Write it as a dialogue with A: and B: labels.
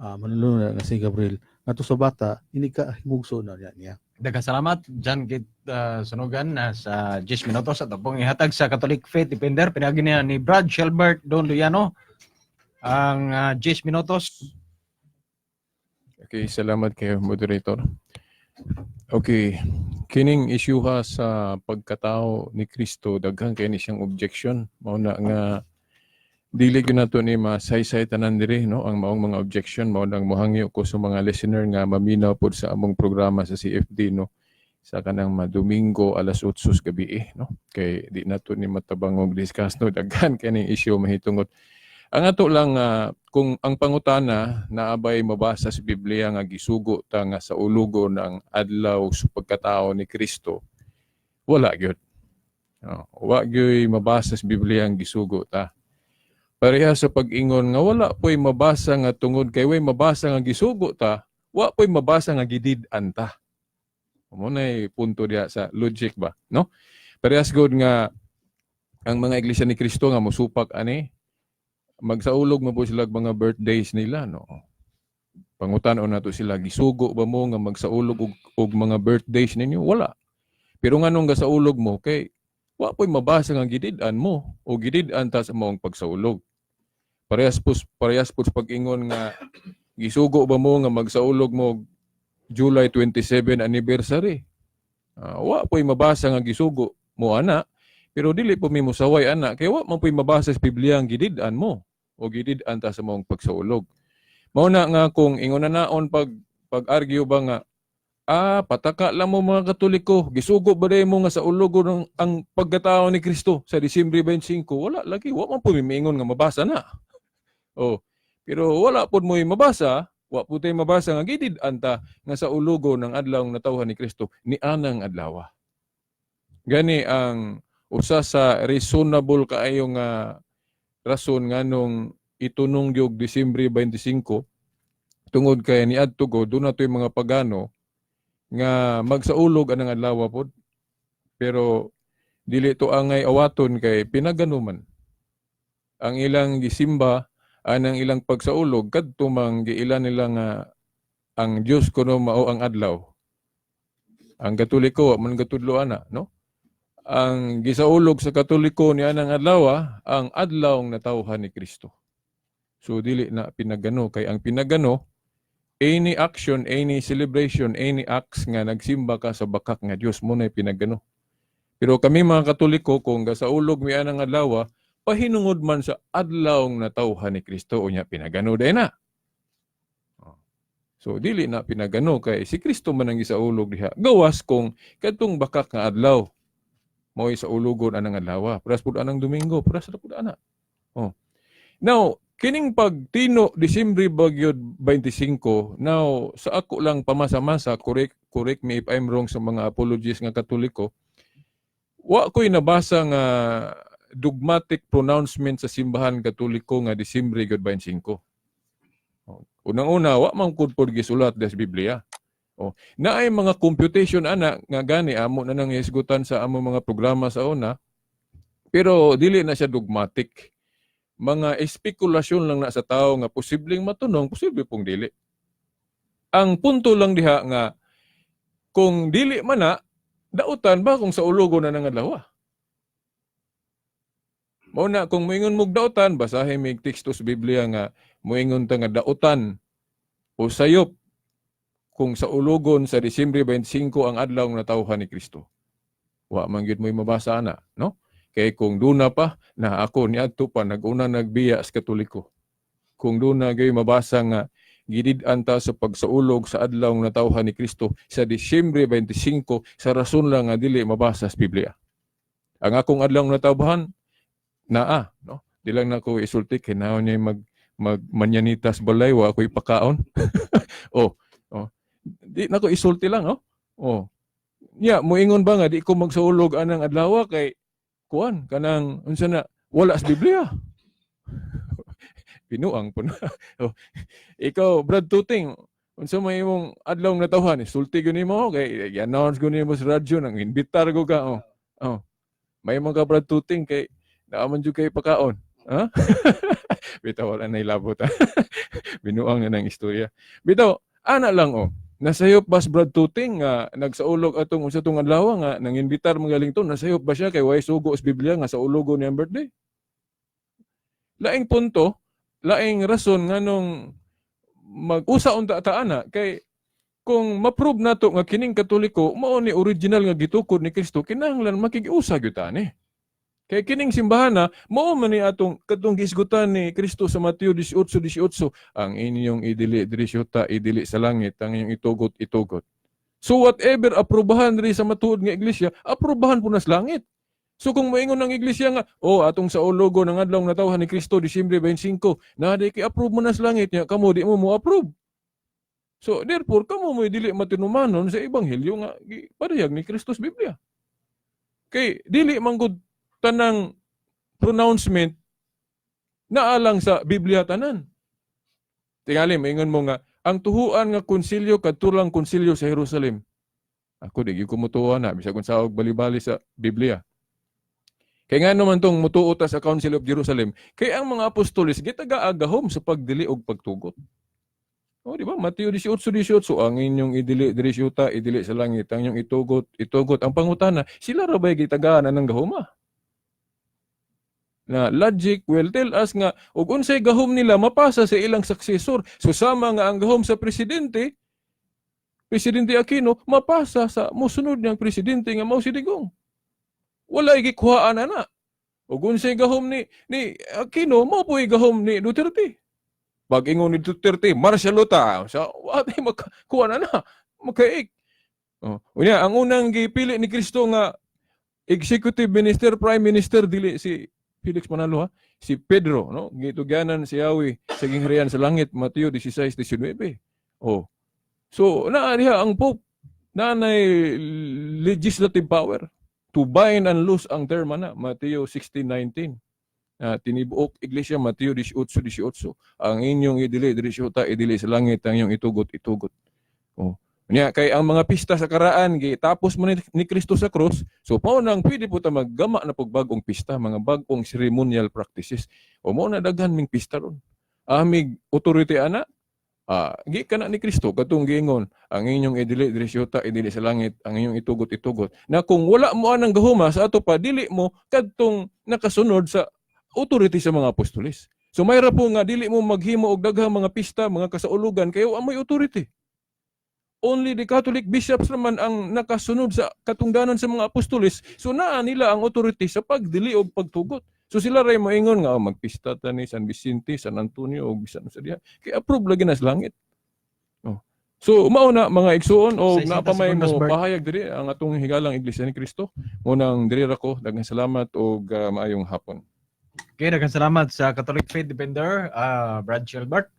A: Manulunod nga si Gabriel ngadto sa bata ini ka himugso na niya niya.
B: Daghang salamat John Git Sunugan na sa 10 minutos at pong ihatag sa Catholic Faith Defender pinaagi niya ni Brad Shelbert Don Luyano ang 10 minutos.
C: Okay, salamat kayo, moderator. Okay, kining isyuha sa pagkatao ni Kristo, daghan kay ni siyang objection. Mao na nga dili gyud nato ni masaysay tanan diri, no, ang maong mga objection. Mao nang mohangyo ko sa mga listener nga maminaw pod sa among programa sa CFD, no, sa kanang Domingo alas 8 sa gabi eh, no, kay di nato ni matabang og discuss, no. Daghan kay ning issue mahitungod ang ato lang kung ang pangutana naabay mabasa sa Biblia nga gisugo ta nga sa ulugo ng adlaw sa pagkatao ni Kristo, wala gyud. Oh, wa gyud mabasa sa Biblia ang gisugo ta. Pareha sa pag-ingon nga wala po'y mabasa nga tungod kay way mabasa nga gisugo ta, wa po'y mabasa nga gidid-an ta. Mao nay punto diha sa logic ba, no? Parehas gud nga ang mga Iglesia ni Kristo nga mosupak ani, magsaulog mo po sila mga birthdays nila, no? Pangutan-on nato sila, gisugo ba mo nga magsaulog og mga birthdays ninyo? Wala. Pero nganong gasaulog mo? Kay wa po'y mabasa nga gidid-an mo o gidid-an ta sa maong pagsaulog. Parehas po sa pag-ingon nga gisugo ba mo nga magsaulog mo July 27 anniversary? Wa po'y mabasa nga gisugo mo ana, pero dili po mi mosaway ana kay wa man po'y mabasa sa Biblia ang gidid-an mo o gidid-an ta sa maong pagsaulog. Mao na nga kung ingon na naon pag argue ba nga pataka lang mo mga Katoliko, gisugo ba day mo nga sa ulogo ng ang pagkatao ni Kristo sa Disyembre 25? Wala lagi, wa man po mi miingon nga mabasa na. Oh, pero wala pod mo'y mabasa, wa po tay mabasa nga gidid-an ta nga sa ulugo ng adlaw natawhan ni Kristo ni anang adlaw. Gani ang usa sa reasonable kaayo nga rason nganong itunong gyud Disyembre 25, tungod kay niadto go doon na to'y mga pagano nga magsaulog anang adlaw pod, pero dili to angay awaton kay pinagano man ang ilang gisimba anang ilang pagsaulog kadto mang giila nila nga ang Dios kuno mao ang adlaw. Ang Katoliko wa man gatudlo ana, no? Ang gisaulog sa Katoliko ni anang adlaw ang adlaw natawhan ni Kristo. So dili na pinagano kay ang pinagano, any action, any celebration, any acts nga nagsimba ka sa bakak nga Dios mo na pinagano. Pero kami mga Katoliko, kung gasaulog mi anang adlaw, pahinungod man sa adlaw natawhan ni Kristo, unya pinagano day na. Oh. So dili na pinagano kay si Kristo man ang gisaulog diha. Gawas kung kadtong bakak nga adlaw mo'y sa ulugon anang adlaw. Paras pud anang Domingo, paras ra pud ana. Oh. Now, kining pagtino Disyembre bagyod 25, now sa ako lang pamasa-masa, correct me if I'm wrong sa mga apologists nga Katoliko, wa ko'y nabasa nga dogmatic pronouncement sa Simbahan Katoliko nga Disyembre gyud 25. Oh. Unang-una, wa man kud pod gisulat des Biblia. Oh, naay mga computation ana nga gani amo na nang hisgutan sa amo mga programa sa una, pero dili na siya dogmatic. Mga espekulasyon lang na sa tao nga posibleng matunong, posible pong dili. Ang punto lang diha nga kung dili man na, dautan ba kung sa ulugo na nang adlaw? Mao na kung moingon mog dautan, basahin mig teksto sa Biblia nga moingon ta nga dautan o sayop kung sa ulugon sa Disyembre 25 ang adlaw natawhan ni Kristo. Wa man gyud mo'y mabasa ana, no? Kay kung duna pa na ako niadto pa nag-una nagbiya sa Katoliko. Kung duna gyud mabasa nga gidid-an ta sa pagsaulog sa adlaw natawhan ni Kristo sa Disyembre 25, sa rason lang nga dili mabasa sa Biblia. Ang akong adlaw natawhan naa, no? Di lang nako isulti kay naon niya mag mag manyanitas balay, wa ako ipakaon. Oh. Di nako isulti lang, no? Oh. Nya moingon ba nga di ko magsaulog anang adlaw kay kuan kanang unsa na, wala sa Biblia? Pinuang po na. Oh. Ikaw, Brad Tuting, unsa may imong adlaw natawhan? Sulti gyud nimo kay i-announce gyud nimo sa radyo nang imbitar ko ka. Oh. Oh. May mga ka, Brad Tuting, kay naa man jud kay pakaon. Ha? Bitaw, wala na ilabot. Binuang na ng istorya. Bitaw, ana lang oh. Nasayop ba si Brad Tuting nga nagsaulog atong usa tong adlaw nga nangimbitar magaling to, nasayop ba siya kay way sugo sa Biblia nga sa ulogo niyang birthday? Laing punto, laing rason nganong mag-usa unta ta ana, kay kung ma-prove nato nga kining Katoliko mao ni original nga gitukod ni Kristo, kinahanglan makigiusa gyud ta ni. Kay kining simbahan na mao man ni atong katong gihisgutan ni Kristo sa Mateo 18:18, ang inyong idili diri sa yuta, idili sa langit, ang inyong itugot, itugot. So whatever aprobahan diri sa matuod nga iglesia, aprobahan po na sa langit. So kung moingon ang iglesia nga, "Oh, atong sa ulogo ng adlaw natawhan ni Kristo, Disyembre 25," na di kay approve mo na sa langit nya, kamo di mo mo approve. So therefore kamo mo dili matinumanon sa ebanghelyo nga padayag ni Kristo sa Biblia. Kay dili man gud tanang pronouncement naalang sa Biblia tanan. Tingali, maingon mo nga, ang tuhuan nga konsilyo kadto lang konsilyo sa Jerusalem. Ako di gyud ko mutuo na bisag unsa og bali-bali sa Biblia. Kay nga naman tong mutuo ta sa Council of Jerusalem, kay ang mga apostoles gitaga-agahom sa pagdili og pagtugot. Oh, di ba? Mateo 18:18, ang inyong idili diri sa yuta, idili sa langit, ang inyong itugot, itugot. Ang pangutana, sila ra ba'y gitagaan ng gahoma? Na logic will tell us nga ug unsay gahom nila mapasa sa ilang successor. So sama nga ang gahom sa presidente, Presidente Aquino, mapasa sa mosunod niyang presidente nga mao si Digong. Wala gikuhaan ana. Ug unsay gahom ni Aquino, mao po'y gahom ni Duterte. Pag ingon ni Duterte, "Martial law ta," sa wa makakuha na na, makaik. Oh. Unya, ang unang gipili ni Kristo nga executive minister, prime minister, dili si Felix Manalo ha, si Pedro, no? Gitugyanan si Yahweh sa gingharian sa langit, Mateo 16:19. Oh. So, naa diha ang Pope, naanay legislative power to bind and loose ang terma na, Mateo 16:19. Tinibuok iglesia, Mateo 18:18. Ang inyong idili diri sa yuta, idili sa langit, ang inyong itugot, itugot. Oh. Nya kay ang mga pista sa karaan tapos mo ni Kristo sa krus, so mao nang pwede po ta maggama na pog bag-ong pista, mga bag-ong ceremonial practices. O mao na daghan ming pista ron. Amig authority ana, gikan na ni Kristo katong giingon, ang inyong idili diri sa yuta, idili sa langit, ang inyong itugot, itugot. Na kung wala mo anang gahuma sa ato pa, dili mo kadtong nakasunod sa authority sa mga apostoles. So mayra po nga dili mo maghimo og daghang mga pista, mga kasaulugan kay wa moy authority. Only the Catholic bishops naman ang nakasunod sa katungdanan sa mga apostoles. So naa nila ang authority sa pagdili og pagtugot. So sila ray moingon nga, "Oh, magpista ta ni San Vicente, San Antonio og bisan sa diha." Kay approve lagi na sa langit. Oh. So mao na, mga igsuon, o
B: 60
C: naa pa may
B: segundos,
C: mo
B: Bert.
C: pahayag diri ang atong higalang Iglesia ni Cristo. Munang diri ra ko. Daghang salamat og maayong hapon.
B: Okay, daghang salamat sa Catholic Faith Defender, Brad Gilbert.